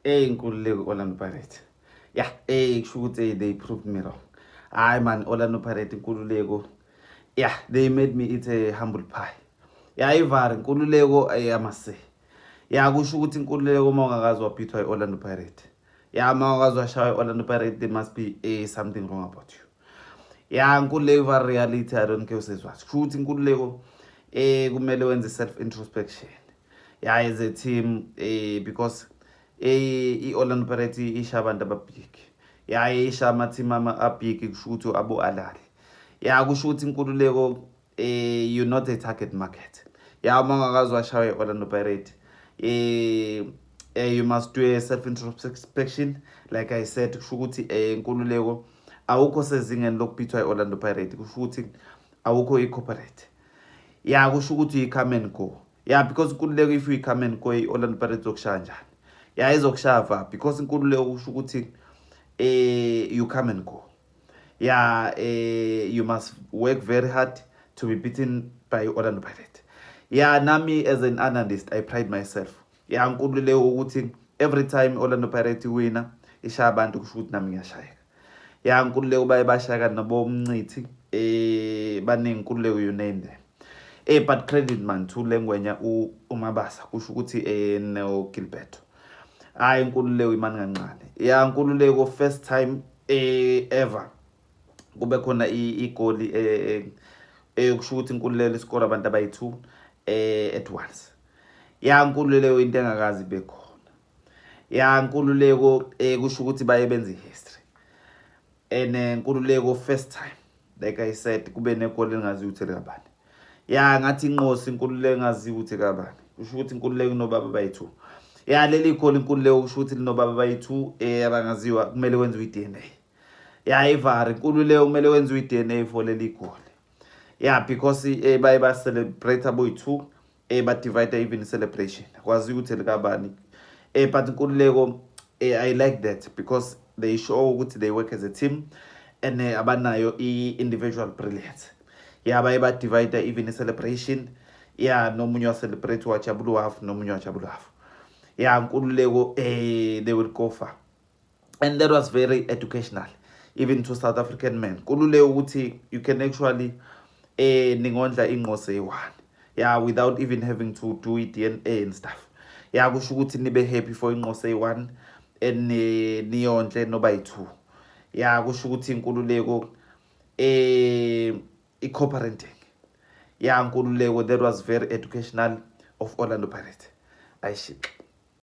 Nkululeko, Orlando Pirates. Yeah, kusho ukuthi they proved me wrong. Hayi man, Orlando Pirates, Nkululeko. Yeah, they made me eat a humble pie. Yeah, ivari Nkululeko, I must say. Yeah, kusho ukuthi Nkululeko, uma ungakazi wabhithwa i-Orlando Pirates. Yeah, uma ungakazi washaywa i-Orlando Pirates, there must be something wrong about you. Yeah, Nkululeko, ivari reality, I don't care usezwazi. Kusho ukuthi Nkululeko kumele wenze self introspection. Yeah, as a team, because i-Orlando Pirates isha abantu ababig. Yeah, isha ama-team abig, kusho ukuthi abo alali. Yeah, kusho ukuthi Inkululeko, you're not a target market. Yeah, uma ungakazi washaywa i-Orlando Pirates, you must do a self introspection, like I said. Kusho ukuthi Nkululeko, awukho sezingeni lokubhithwa i-Orlando Pirates. Kusho ukuthi awukho i-corporate. Yeah, kusho ukuthi you come and go. Yeah, because Inkululeko, if you come and go, i-Orlando Pirates izokushaya njani? Yeah, izokushaya va, because Inkululeko, kusho ukuthi you come and go. Yeah, you must work very hard to be beaten by Orlando Pirates. Yeah, nami as an analyst, I pride myself. Yeah, Nkululeko, ukuthi every time Orlando Pirates wina, ishaya abantu, kusho ukuthi nami ngiyashayeka. Yeah, Nkululeko, baye bashayeka nabo Mncithi, baningi Nkululeko, you name them. But credit man to Lengwenya, uMabasa, kusho ukuthi no Gilberto. Hayi Nkululeko, imani kancane. Yeah, Nkululeko, first time ever kube khona igoli kusho ukuthi Inkululeko iscore abantu abayi2 at once. Yeah, Nkululeko, into engakazi bekhona. Yeah, Nkululeko, kusho ukuthi baye benza history. And Nkululeko, first time, like I said, kube negoli engazi ukuthi likabani. Yeah, ngathi inqosi Inkululeko engazi ukuthi kabani. Kusho ukuthi Inkululeko nobaba bayi2. Ya, leli goli Inkululeko, kusho ukuthi linobaba bayi-two abangaziwa, kumele kwenziwe i-DNA. Ya, ivari Inkululeko, kumele kwenziwe i-DNA for leli goli. Ya, because baye ba-celebrate aboyi-two, ba-divide even celebration, kwazi ukuthi likabani. But Inkululeko, I like that because they show ukuthi they work as a team and abanayo i-individual brilliance. Ya, baye ba-divide even i-celebration. Ya, nomunye wa-celebrate wajabula uhalf, nomunye wajabula uhalf. Ya, Nkululeko, they will go far, and that was very educational even to South African men, Nkululeko, ukuthi you can actually ningondla inqose eyi-one, yeah, without even having to do i-DNA and stuff. Yeah, kusho ukuthi nibe happy for inqose eyi-one and niyondle noba yi-two. Yeah, kusho ukuthi Inkululeko, i-co-parenting. Yeah, Nkululeko, that was very educational of Orlando Pirates. Ayishixi.